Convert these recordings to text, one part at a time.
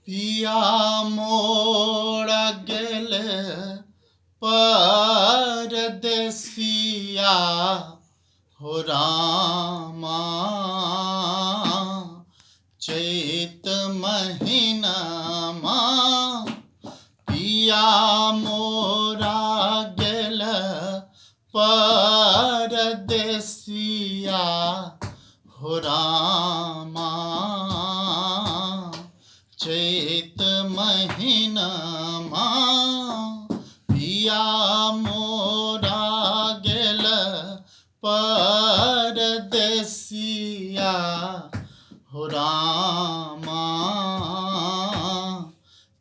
पिया मोरा गेल परदेसिया हो रामा, चैत महिनामा। पिया मोरा गेल परदेसिया हो रामा, चैत महिनामा। पिया मोरा गेल परदेसिया हो रामा,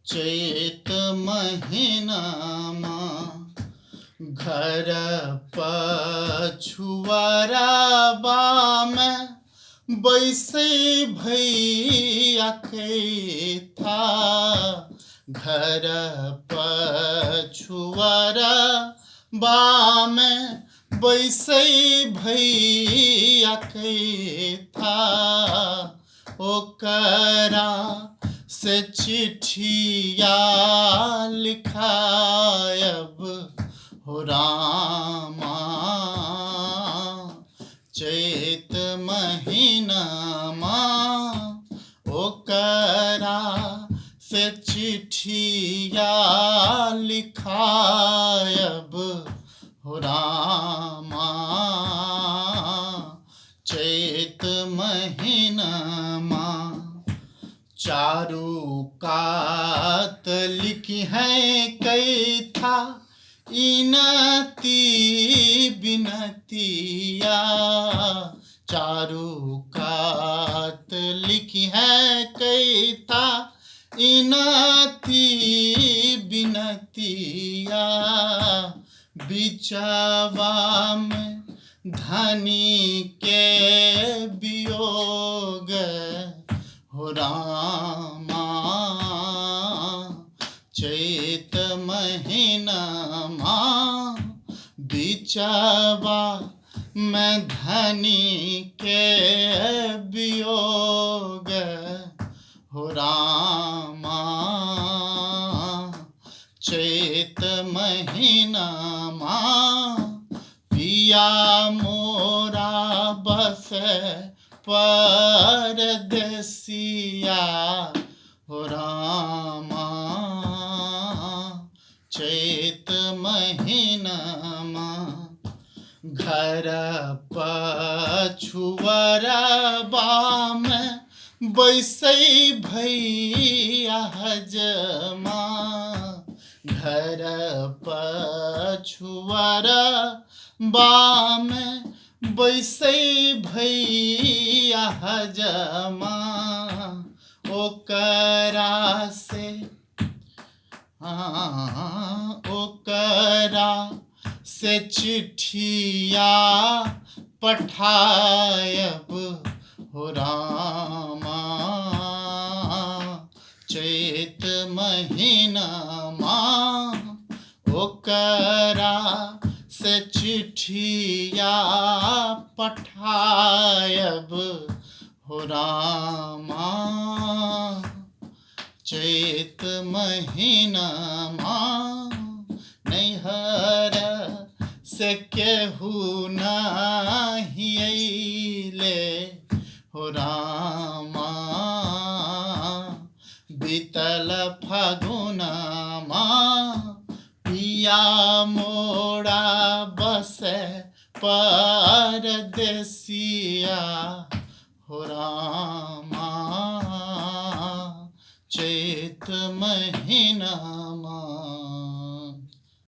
चैत महिनामा। घर पछुअरबा में बैसै भैया था, घर पछुअरबा में बैसै भैया था, ओकरा से चिट्ठिया लिखायब हो रामा, चैत महिनामा। ओकरा से चिट्ठिया लिखायब हो रामा, चैत महिनामा। चारू कात लिखी है कैथा इनती बिनतिया, चारू कात लिखी है कैथा इनती बिनतिया, बिचवा में धनी के वियोग हो रामा, चैत महिनामा। बिचवा में धनी के वियोग हो रामा, चैत महिनामा। पिया मोरा बसे परदेसिया हो रामा, चैत महिनामा। घर पछुअरबा में बैसै भैया हजमा, घर पछुअरबा में बैसै भैया हजमा, ओकरा से ओकरा से चिट्ठिया पठायब हो रामा, चैत महिनामा। ओकरा से चिट्ठिया पठायब हो रामा, चैत महिनामा। नैहर से केहू नाही अइले हो रामा, बीतल फगुनमा। पिया मोरा बसे परदेसिया हो रामा, चैत महिनामा।